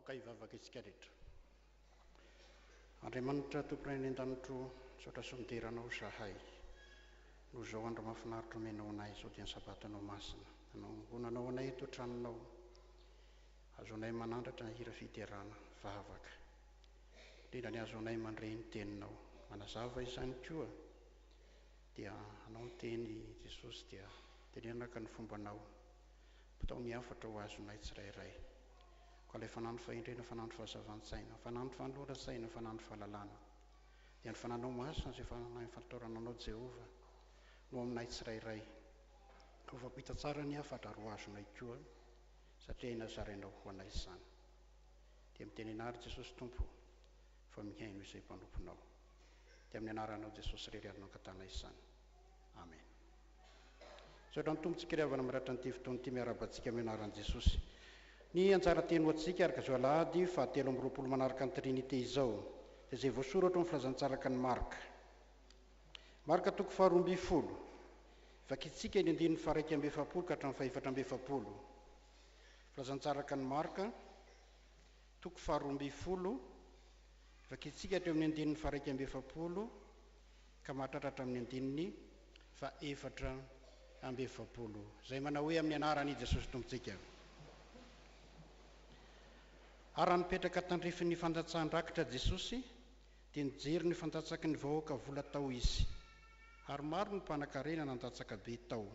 Aoka hivavaka isika rehetra. Andriamanitra Tompo Ray any an-danitro, misaotra sy midera Anao izahay noho izao andro mahafinaritra omenao anay izao dia ny Sabatonao masina. Nanangonanao anay eto an-tranonao. Azonay manandratra ny hira fiderana, vavaka. Indrindra ny azonay mandre ny teninao. Manazava izany koa dia Anao ny teny Jesosy dia tenenaka ny fombanao. Ampitao ny hafatra ho azonay tsirairay. Koa ilay fanano fahendrena, fanano fahazavan-tsaina, fanano fanoloran-tsaina, fanano fahalalana, dia ny fananao masina izay fananahy fatorana anao Jehovah no aminay tsirairay. Ho fampita tsara ny hafatra ary ho azonay koa satria aina zarainao ho anay izany. Dia mitenena àry Jesosy Tompo fa mihaino izay mpanomponao. Dia amin'ny anaranao Jesosy irery ary no ankatanay izany. Amen. Misaotra ny Tompo tsika ry havana miratra an'ity fotoana ity miarahaba antsika amin'ny anaran'i Jesosy. Ny anjara teny ho antsika araka izao alahady faha 23 manaraka ny Trinite izao dia izay voasoratra ao amin'ny filazantsaraka ny Marka. Marka toko faha 12. Vakintsika ny andininy faha 41 ka hatramin'ny faha 44. Filazantsaraka ny Marka toko faha 12. Vakintsika hatreo amin'ny andininy faha 41 ka mahatratra hatramin'ny andininy faha-44, izay manao hoe, Amin'ny anaran'i Jesosy Tompontsika. Ary raha nipetraka tandrifin'ny fandatsahan-drakitra Jesosy, dia nijery ny fandatsaky ny vahoaka vola tao Izy. Ary maro ny mpanankarena nandatsaka be tao.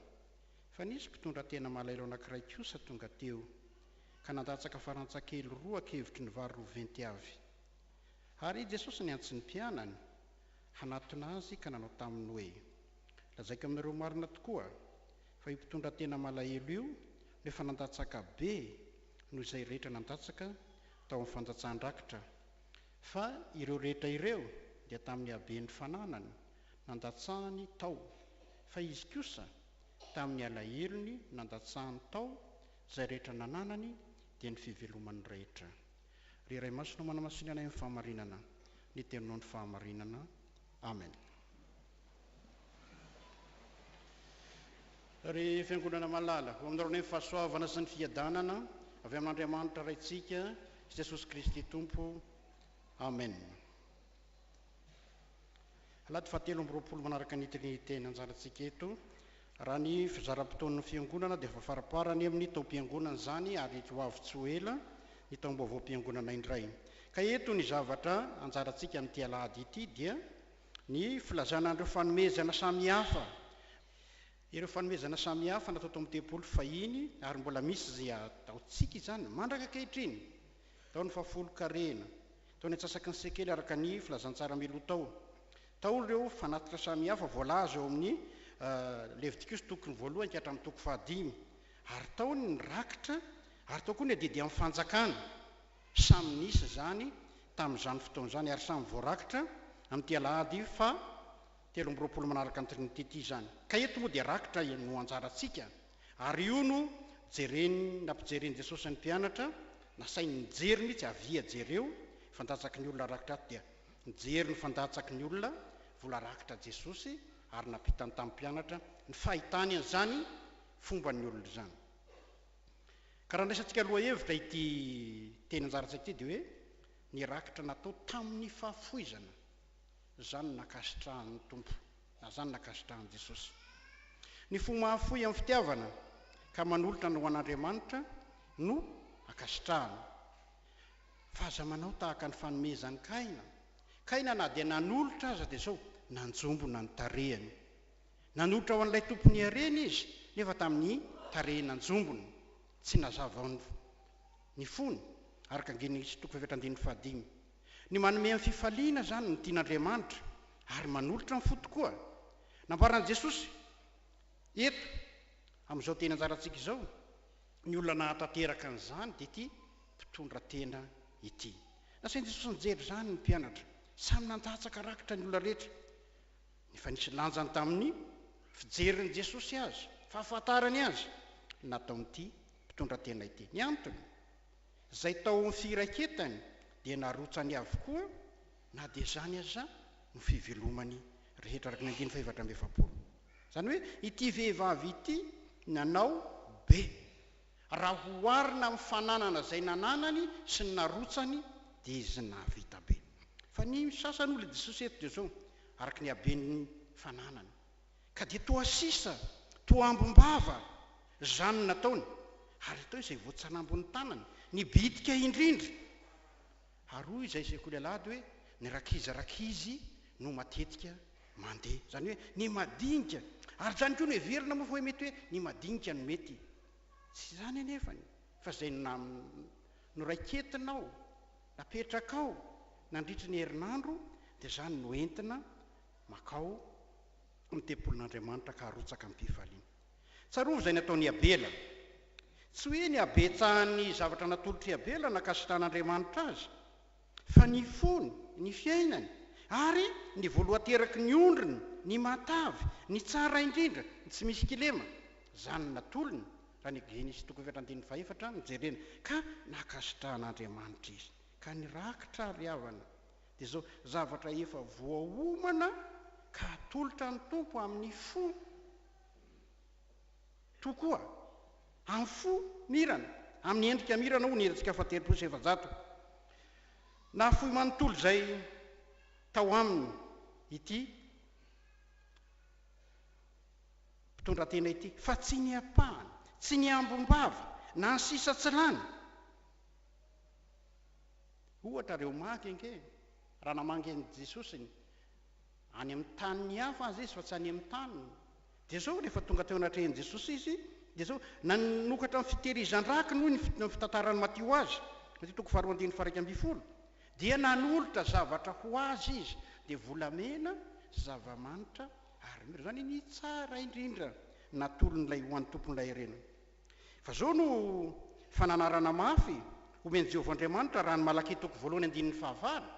Fa nisy mpitondra tena malahelo anankiray kosa tonga teo, ka nandatsaka farantsakely roa ankevitry ny vary roventy avy. Ary i Jesosy niantso ny mpianany, hanatona azy ka nanao taminy hoe, Lazaiko aminareo marina tokoa, fa io mpitondra tena malahelo io no efa nandatsaka be noho izay rehetra nandatsaka tao amin'ny fandatsahan-drakitra, fa ireo rehetra ireo dia tamin'ny haben'ny fananany nandatsahany tao, fa izy kosa tamin'ny alahelony nandatsahany tao izay rehetra nananany, dia ny fivelomany rehetra. Ry Ray Masina ô manamasina anay amin'ny fahamarinana ny teninao ny fahamarinana. Amen. Ry Fiangonana malala, ho aminareo anie ny fahasoavana sy ny fiadanana avy amin'Andriamanitra Raintsika sy Jesosy Kristy Tompo. Amen. Alahady fahatelo amby 20 manaraka ny Trinite ny anjarantsika eto. Raha ny fizaram-potoan'ny Fiangonana dia efa faraparany amin'ny taom-piangonana izany ary ho avy tsy ho ela ny taom-baovaom-piangonana indray. Ka eto ny zavatra anjarantsika amin'ity alahady ity dia ny filazana an'ireo fanomezana samihafa, ireo fanomezana samihafa natao tao amin'ny tempoly fahiny ary mbola misy izay ataontsika izany mandraka ankehitriny. Tao ny fahafolon-karena, tao ny antsasaky ny sekely araka ny filazantsara mialoha tao. Tao ireo fanatitra samihafa voalaza eo amin'ny Levitikosy tokony voalohany ka hatramin'ny toko fahadimy. Ary tao ny rakitra, ary tao koa ny adidy amin'ny fanjakana. Samy nisy izany tamin'izany fotoana izany, ary samy voarakitra amin'ity alahady faha 23 manaraka ny Trinite ity izany. Ka eto moa dia rakitra no anjarantsika, ary io no jereny, nampijeren'i Jesosy ny mpianatra, nasainy nijery mihitsy, avia jereo, fandatsaky ny olona rakitra ato dia Nijery ny fandatsaky ny olona vola rakitra Jesosy ary nampitany tamin'ny mpianatra ny fahitany an'izany fomban'ny olona izany. Ka raha andraisantsika lohahevitra ity teny anjarantsika ity dia hoe ny rakitra natao tamin'ny fahafoizana. Izany no nankasitrahan'ny Tompo na izany no nankasitrahan'i Jesosy. Ny fo mahafoy amin'ny fitiavana ka manolotra ny ho an'Andriamanitra no ankasitrahana. Fa aza manao tahaka ny fanomezan'i Kaina. Kaina na dia nanolotra aza dia izao, nanjombona ny tarehiny. Nanolotra ho an'ilay tompon'ny harena izy, nefa tamin'ny tarehy nanjombona. Tsy nazava ny fony, araka ny Genesisy toko fahefatra andininy fahadimy. Ny manome amin'ny fifaliana izany no tian'Andriamanitra, ary manolotra ny fo tokoa. Nambaran'i Jesosy eto, amin'izao teny anjarantsika izao, ny olona nahatanteraka an'izany dia ity mpitondra tena ity. Nasain'i Jesosy nijery izany ny mpianatra. Samy nandatsaka rakitra ny olona rehetra. Nefa nisy lanjany tamin'ny fijerin'i Jesosy azy, fahafantarany azy, ny nataon'ity mpitondra tena ity. Ny antony, izay tao amin'ny firaketany dia narotsany avokoa na dia izany aza no fivelomany rehetra, araka ny andininy faha-44. Izany hoe ity vehivavy ity nanao be. Raha oharina amin'ny fananana izay nananany sy ny narotsany dia izy nahavita be. Fa ny sasany hoy Jesosy eto dia izao, araka ny haben'ny fananany. Ka dia toa sisa, toa ambim-bava izany no nataony, ary atao izay voatsanambon'ny tanany, ny bitika indrindra. Ary hoy izay sekoly alahady hoe, ny rakizy rakizy no matetika mandeha. Izany hoe ny madinika. Ary izany koa no heverina moa fa hoe mety hoe ny madinika no mety. Tsy izany anefany, fa izay noraiketinao, napetrakao nandritry ny herinandro dia izany no entina makao amin'ny tempolin'Andriamanitra ka arotsaka amim-pifaliana. Tsarovy izay nataon'i Abela. Tsy hoe ny habetsahan'ny zavatra natolotr'i Abela nankasitrahan'Andriamanitra azy, fa ny fony, ny fiainany, ary ny voalohan-teraky ny ondriny, ny matavy, ny tsara indrindra, ny tsy misy kilema. Izany no natolony, raha ny Genesy toko efatra andininy fahefatra no jerena, ka nankasitrahan'Andriamanitra izy. Ka ny rakitra ry havana, dia izao, zavatra efa voaomana ka atolotra ny Tompo amin'ny fo tokoa, amin'ny fo mirana, amin'ny endrika mirana hoy ny herintsika faha 430. Nahafoy manontolo izay tao aminy ity mpitondratena ity, fa tsy ny ampahany, tsy ny ambim-bava, na ny sisa tsy lany. Ohatra, ireo magy ange, raha namangy an'i Jesosy ny any amin'ny tanin'ny hafa aza izy fa tsy any amin'ny taniny, dia izao rehefa tonga teo anatrehan'i Jesosy izy, dia izao, nanokatra ny fitehirizan-drakiny hoy ny fitantaran'i Matio azy, Matio toko faharoa andininy faha-11, dia nanolotra zavatra ho azy izy, dia volamena sy zava-manitra ary mira, izany ny tsara indrindra natolon'ilay ho an'ny tompon'ilay harena. Fa izao no fananarana mafy omen'i Jehovah Andriamanitra raha ny Malakia toko voalohany andininy fahavalo.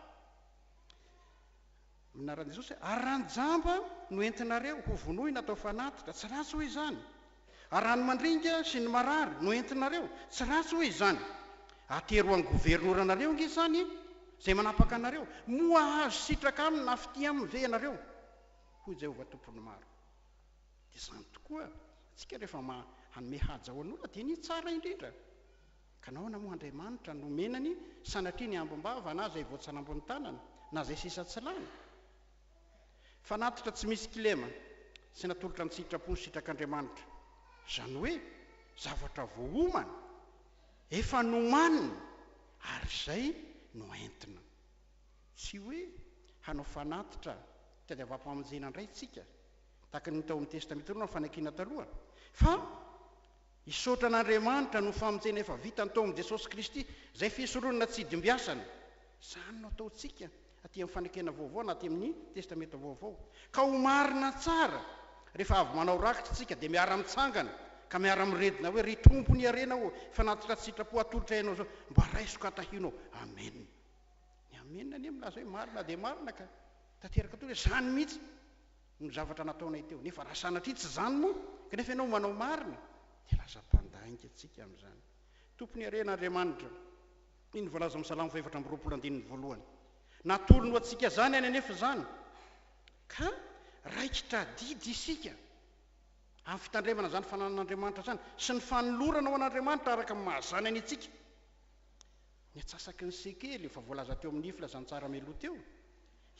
Amin'ny anaran'i Jesosy, ary raha ny jamba no entinareo ho vonoina atao fanatitra, tsy ratsy hoe izany? Ary raha ny mandringa sy ny marary no entinareo, tsy ratsy hoe izany? Atero ho an'ny governoranareo ange izany e, izay manapaka anareo. Moa hahazo sitraka aminy na fitia aminy ve ianareo? Hoy Jehovah Tompon'ny maro. Dia izany tokoa, isika rehefa hanome haja ho an'olona dia ny tsara indrindra. Ka nahoana moa Andriamanitra no omenany sanatria ny ambim-bava na izay voatsanambon'ny tanana na izay sisa tsy lany? Fanatitra tsy misy kilema sy natolotra an-tsitrapo ny sitrak'Andriamanitra. Izany hoe zavatra voaomana, efa nomanina ary izay no entina. Tsy hoe hanao fanatitra fitadiavam-pamonjena indray isika tahaka ny tao amin'ny Testamenta Taloha na Fanekena Taloha, fa hisaotra an'Andriamanitra noho ny famonjena efa vitany tao amin'i Jesosy Kristy, izay fisoronana tsy hidimbiasana. Izany no ataontsika aty amin'ny Fanekena Vaovao na aty amin'ny Testamenta Vaovao. Ka ho marina tsara, rehefa avy manao rakitra isika dia miara-mitsangana ka miara-miredona hoe, Ry Tompo ny harena ô, fanatitra an-tsitrapo atolotray Anao izao, mba raiso ka tahino. Amena. Ny amena anie milaza hoe marina dia marina ka. Tanteraka tokoa hoe izany mihitsy. no zavatra nataonay teo. Nefa raha sanatria tsy izany moa, kanefa ianao manao marina, dia lasa mpandainga antsika amin'izany. Tompon'ny harena Andriamanitra. Iny voalaza amin'ny Salamo fahefatra amby 20 andininy voalohany. Natolony ho antsika izany any anefa izany, ka raikitra adidy isika amin'ny fitandremana izany fananan'Andriamanitra izany sy ny fanolorana ho an'Andriamanitra araka ny maha-zanany antsika. Ny antsasaky ny sekely efa voalaza teo amin'ny filazantsara mialoha teo.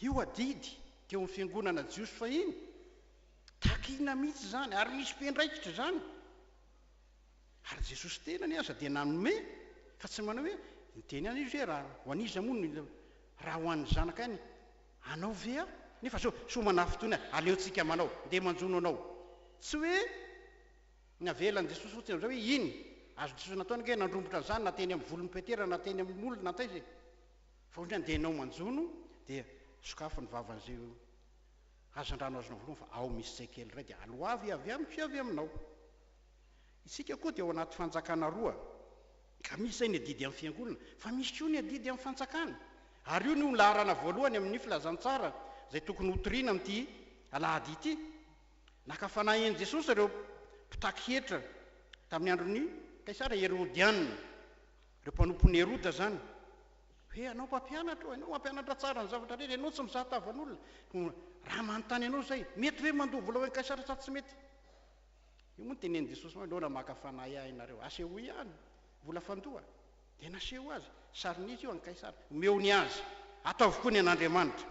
Io adidy teo amin'ny fiangonana jiosy fahiny, takina mihitsy izany ary misy mpiandraikitra izany. Ary Jesosy tenany aza dia nanome fa tsy manao hoe niteny ihany izy hoe raha ho an'iza moa no raha ho an'ny zanaka ihany anao ve aho? Nefa sao soa manafintohina aleontsika manao, ndeha manjono anao. Tsy hoe navelan'i Jesosy fotsiny amin'izay hoe iny azon'i Jesosy natao ange nandrombotra an'izany na teny amin'ny volon'i Petera na teny amin'ny molony na taiza e. Fa ohatra andeha enao manjono dia sokafy ny vavan'izay hazandrano azonao voalohany fa ao misy tsaikely iray dia aloavy avy amiko sy avy aminao. Isika koa dia ao anaty fanjakana roa ka misy izay ny adidy amin'ny fiangonana fa misy koa ny adidy amin'ny fanjakana ary io no laharana voalohany amin'ny filazantsara izay tokony hotoriana amin'ity alahady ity. Naka fanahy an'i Jesosy ireo mpitaky hetra tamin'ny andron'i Kaisara Herodiana. Ireo mpanompon'i Heroda izany. Hoe ianao mpampianatra ô, ianao mampianatra tsara ny zavatra rehetra, ianao tsy mizaha tavan'olona. Koa raha manontany anao izay, mety ve mandoa vola ho an'i Kaisara sa tsy mety? Io moa no tenenin'i Jesosy hoe aleo maka fanahy ahy ianareo. Asehoy ahy ny vola fandoa. Dia naseho azy. Sarin'iza io? An'i Kaisara. Omeo ny azy. Ataovy koa ny an'Andriamanitra.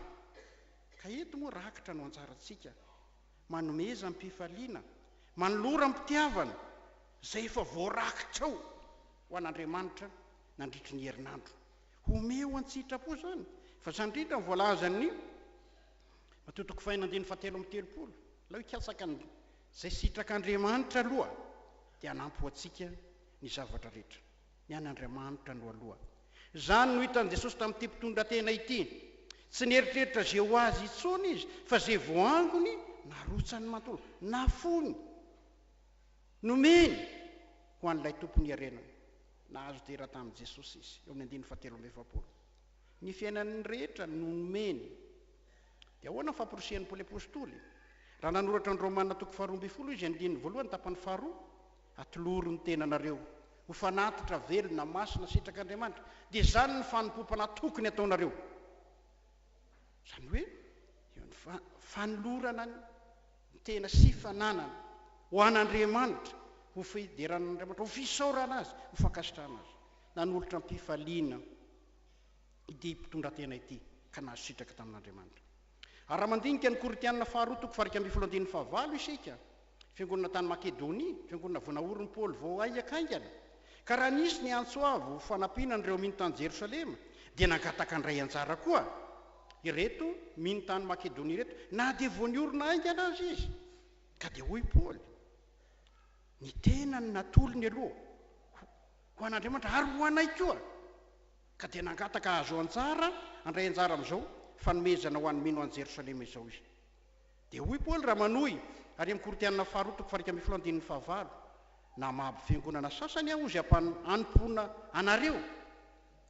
Ka eto moa rakitra no anjarantsika. Manomeza am-pifaliana. Manolora am-pitiavana izay efa voarakitrao ho an'Andriamanitra nandritry ny herinandro. Omeo an-tsitrapo izany. Fa izany indrindra no voalazan'ny Matio toko faheno andininy fahatelo amby telopolo. Aleo hikatsaka ny izay sitrak'Andriamanitra aloha dia hanampy ho antsika ny zavatra rehetra. Ny an'Andriamanitra no aloha. Izany no hitan'i Jesosy tamin'ity mpitondra tena ity. Tsy nieritreritra izay ho azy intsony izy fa izay voangony narotsany manontolo, nafoiny, nomeny ho an'ilay Tompon'ny harena. Nahazo dera tamin'i Jesosy izy, eo amin'ny andininy fahatelo amby efapolo. Ny fiainany rehetra no nomeny. Dia ahoana ny famporisihan'i Paoly Apostoly? Raha nanoratra ny Romana toko faharoa ambin'ny folo izy, andininy voalohany tapany faharoa, Atolory ny tenanareo ho fanatitra velona, masina, sitrak'Andriamanitra, dia izany ny fanompoam-panahy tokony hataonareo. Izany hoe, eo ny fanolorana ny tena sy fananana ho an'Andriamanitra, ho fiderana an'Andriamanitra, ho fisaorana Azy, ho fankasitrahana Azy. Nanolotra am-pifaliana ity mpitondratena ity ka nahazo sitraka tamin'Andriamanitra. Ary raha mandinika ny Korintiana faharoa toko faha-iraika ambin'ny folo andininy fahavalo isika, fiangonana tany Makedonia, fiangonana vao naorin'i Paoly vao haingakaingana, ka raha nisy ny antso avo ho fanampiana an'ireo mino tany Jerosalema, dia nangataka handray anjara koa ireto mino tany Makedonia ireto, na dia vao niorina haingana aza izy. Ka dia hoy Paoly, Ny tenany natolony aloha ho an'Andriamanitra ary ho anay koa. Ka dia nangataka hahazo anjara, handray anjara amin'izao fanomezana ho an'ny mino any Jerosalema izao izy. Dia hoy Paoly raha manohy, ary amin'ny Korintiana faharoa toko faha-iraika ambin'ny folo andininy fahavalo, Namabo fiangonana sasany aho izay hanompoana anareo.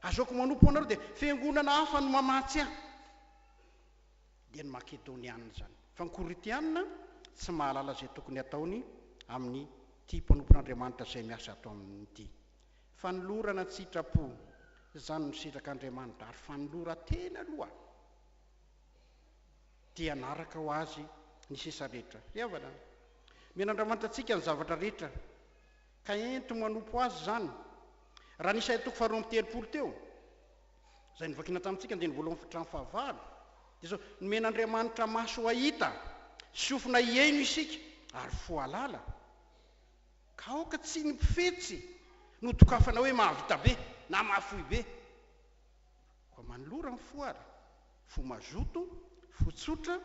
Azahoako manompo anareo dia fiangonana hafa no mamatsy ahy. Dia ny Makedoniana izany. Fa ny Korintiana tsy mahalala izay tokony hataony amin'ity mpanompon'Andriamanitra izay miasa ato aminy ity. Fanolorana an-tsitrapo, izany no sitrak'Andriamanitra, ary fanoloran-tena aloha dia hanaraka ho azy ny sisa rehetra. Ry havana, omen'Andriamanitra antsika ny zavatra rehetra, ka ento manompo Azy izany. Raha ny Isaia toko faharoa amby telopolo teo, izay novakiana tamintsika andininy voalohany hatramin'ny fahavalo, dia izao, Nomen'Andriamanitra maso hahita, sofina hihaino isika, ary fo hahalala. Ka aoka tsy ny mpifetsy no dokafana hoe mahavita be na mahafoy be. Koa manolora ny fo ary, fo mazoto, fo tsotra,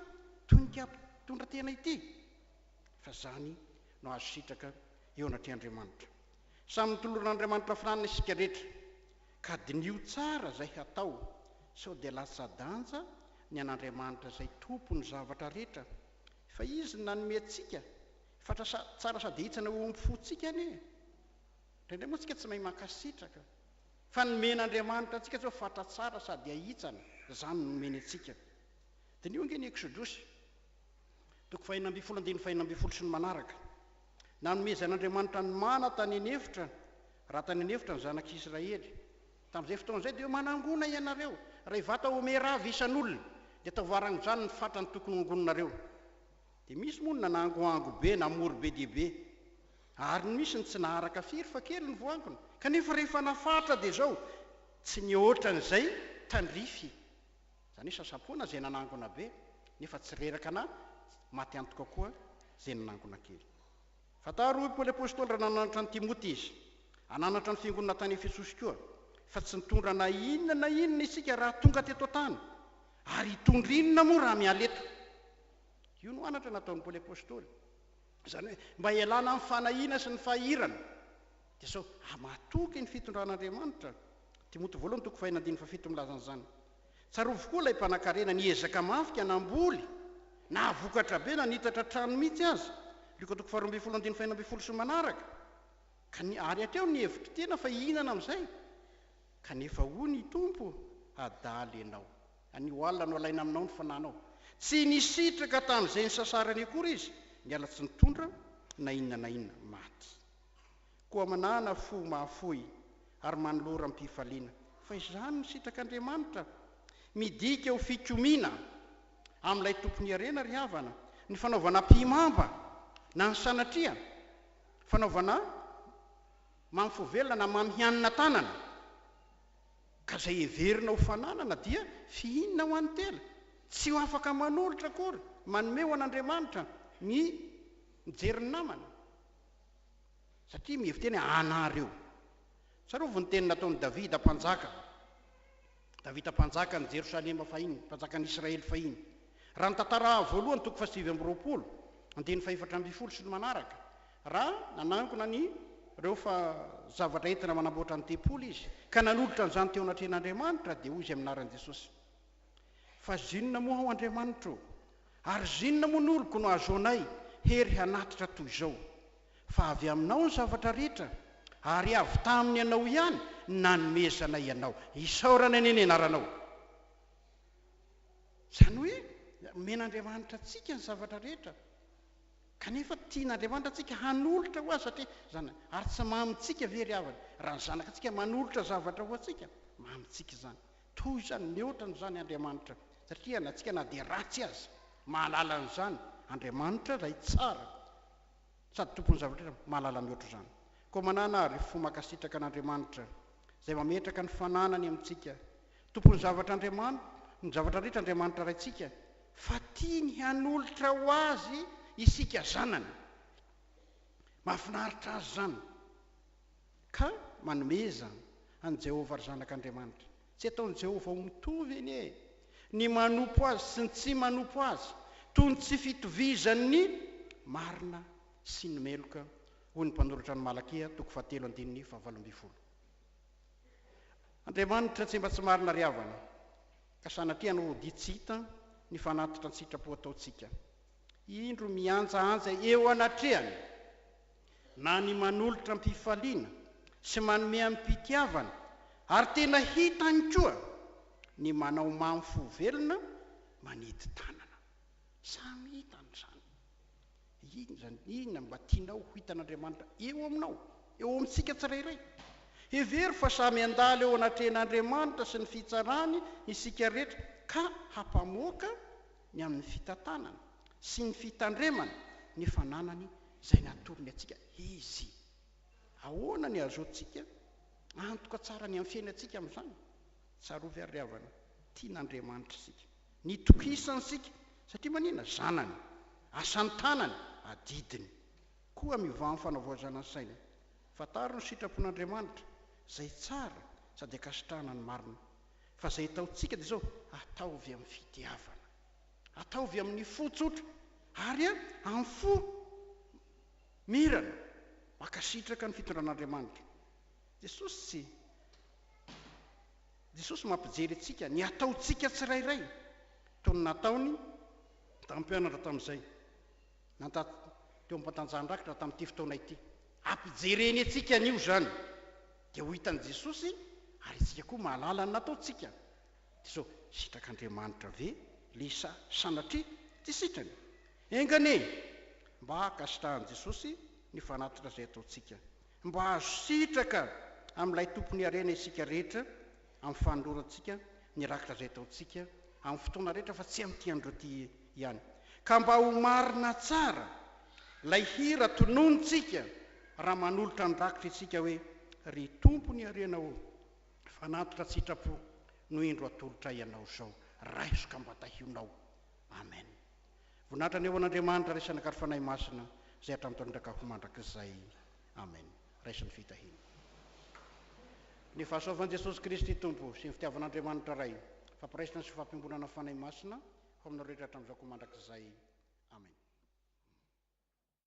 toy ny mpitondra tena ity, fa izany no azo sitraka eo anatrehan'Andriamanitra. Samy notoloran'Andriamanitra filanina isika rehetra, ka diniho tsara izay hatao, sao dia latsa-danja ny an'Andriamanitra izay Tompon'ny zavatra rehetra, fa Izy no nanome antsika Fatra tsara sady hitsana eo amin'ny fontsika anie. Indraindray moa tsika tsy mahay mankasitraka. Fa nomen'Andriamanitra antsika zao fatra tsara sady ahitsana, izany no nomeny antsika. Diniho ange ny Eksodosy, toko fahenina ambin'ny folo andininy fahenina ambin'ny folo sy ny manaraka. Nanomezan'Andriamanitra ny mana tany an'efitra, raha tany an'efitra ny zanak'Israely. Tamin'izay fotoana izay dia hoe manangona ianareo, iray vata homera avy isan'olona, dia ataovy aran'izany ny fatra ny tokony ho angoninareo. Dia misy moa ny nanangoango be, namory be dia be. Ary misy ny tsy naharaka firy fa kely ny voangony. Kanefa rehefa nafatra dia izao, tsy nihoatra an'izay tandrify. Izany hoe sasa-poana izay nanangona be, nefa tsy reraka na maty antoka koa izay nanangona kely. Fantaro, hoy Paoly Apostoly raha nananatra an'i Timoty izy, hananatra ny fiangonana tany Efesosy koa, fa tsy nitondra na inona na inona isika raha tonga teto an-tany, ary hitondra inona moa raha miala eto? Io no anatra nataon'i Paoly Apostoly. Izany hoe mba hialana amin'ny fanahiana sy ny fahirana. Dia sao matoky ny fitondran'Andriamanitra. Timoty voalohany toko fahenina andininy fahafito milaza an'izany. Tsarovy koa ilay mpanankarena niezaka mafy ka namboly, nahavokatra be, nanitatra trano mihitsy aza. Lioka toko faharoa ambin'ny folo andininy fahenina ambin'ny folo sy ny manaraka. Ka ny, ary hatreo ny hevitry tena fa hihinana amin'izay. Kanefa hoy ny Tompo, Adala ianao. Anio alina no alaina aminao ny fananao. Tsy nisitraka tamin'izay nisasarany akory izy, niala tsy nitondra na inona na inona, maty. Koa manàna fo mahafoy ary manolora am-pifaliana, fa izany no sitrak'Andriamanitra. Midika ho fikomiana amin'ilay Tompon'ny harena ry havana, ny fanaovana ampihimamba na ny sanatria. Fanaovana mamy fo velona na mamy hianina tanana. Ka izay heverina ho fananana dia fihinina ho an'ny tena. Tsy ho afaka manolotra akory, manome ho an'Andriamanitra ny mijery ny namana. Satria mihevi-tena hoe anareo. Tsarovy ny teny nataon'i Davida mpanjaka. Davida mpanjakan'i Jerosalema fahiny, mpanjakan'i Israely fahiny. Raha ny tantara voalohany toko faha-29, andininy faha-14 sy ny manaraka, raha nanangona ny ireo fa zavatra entina manamboatra ny tempoly izy, ka nanolotra an'izany teo anatrehan'Andriamanitra, dia hoy izy amin'ny anaran'i Jesosy, Fa zinona moa aho Andriamanitro ô? Ary zinona moa ny oloko no ahazoanay hery hanatitra toy izao? Fa avy aminao ny zavatra rehetra, ary avy tamin'ny Anao ihany nanomezanay Anao. Isaorana anie ny anaranao. Izany hoe, omen'Andriamanitra antsika ny zavatra rehetra, kanefa tian'Andriamanitra antsika hanolotra ho Azy, satria zanany. Ary tsy mamintsika ve ry havana, raha ny zanakatsika manolotra zavatra ho antsika? Mamintsika izany. Toy izany, mihoatra an'izany Andriamanitra, satria na antsika na dia ratsy aza, mahalala an'izany Andriamanitra ilay tsara. Sady tompon'ny zavatra rehetra, mahalala mihoatra izany. Koa manàna àry fo mankasitraka an'Andriamanitra, izay mametraka ny fananany amintsika. Tompon'ny zavatra Andriamani, ny zavatra rehetra Andriamanitra Raintsika, fa tiany hanolotra ho Azy isika zanany. Mahafinaritra Azy izany. Ka manomeza an'i Jehovah ry zanak'Andriamanitra. Tsy ataon'i Jehovah ho mitovy anie ny manompo azy sy ny tsy manompo azy, toy ny tsy fitovizan'ny marina sy ny meloka, hoy ny mpanoratra ny Malakia toko fahatelo andininy fahavalo ambin'ny folo. Andriamanitra tsy mba tsy marina ry havana, ka sanatria hanao ody tsy hita ny fanatitra an-tsitrapo ataontsika. Indro mihanjahanja eo anatrehany na ny manolotra am-pifaliana sy manome amim-pitiavana ary tena hitany koa ny manao mamy fo velona manidy tanana. Samy hitany izany. Inona izany? Inona mba tianao ho hitan'Andriamanitra eo aminao, eo amintsika tsirairay? Hevero fa samy handalo eo anatrehan'Andriamanitra sy ny fitsarany isika rehetra ka hampamoaka ny amin'ny fitantanana sy ny fitandremana ny fananany izay natorony antsika Izy. Ahoana ny ahazoantsika antoka tsara ny amin'ny fiainantsika amin'izany? Tsarovy ary ry havana, tian'Andriamanitra isika. Nitokisany isika, satria maninona? Zanany, asan'ny tanany, adidiny. Koa miovà amin'ny fanavaozana ny saina. Fantaro ny sitrapon'Andriamanitra, izay tsara sady ankasitrahana ny marina. Fa izay ataontsika dia izao, ataovy amin'ny fitiavana. Ataovy amin'ny fo tsotra ary amin'ny fo mirana mankasitraka ny fitondran'Andriamanitra. Jesosy tsy Jesosy mampijery antsika ny ataontsika tsirairay toy ny nataony tamin'ny mpianatra tamin'izay nanta teo am-pantanjahan-drakitra tamin'ity fotoana ity. Ampijereny antsika an'io izany dia ho hitan'i Jesosy ary isika koa mahalala ny nataontsika. Dia izao, sitrak'Andriamanitra ve le sa sanatria tsy sitrany? Enga anie mba hankasitrahan'i Jesosy ny fanatitra izay ataontsika. Mba hahazo sitraka amin'ilay Tompon'ny harena isika rehetra amin'ny fanolorantsika ny rakitra izay ataontsika amin'ny fotoana rehetra fa tsy amin'ity andro ity ihany. Ka mba ho marina tsara ilay hira tononintsika raha manolotra ny rakitra isika hoe, Ry Tompon'ny harena ô! Fanatitra an-tsitrapo no indro atolotray anao izao, raiso ka mba tahionao. Amen. Voninahitra anie ho an'Andriamanitra Ray Zanaka ary Fanahy Masina, izay hatramin'ny taondraka ho mandrakizay. Amen. Raiso ny fitahiana. Ny fahasoavan'i Jesosy Kristy Tompo sy ny fitiavan'Andriamanitra Ray, fampiraisana sy fampiombonana Fanahy Masina ho aminareo rehetra hatramin'izao koa mandrakizay.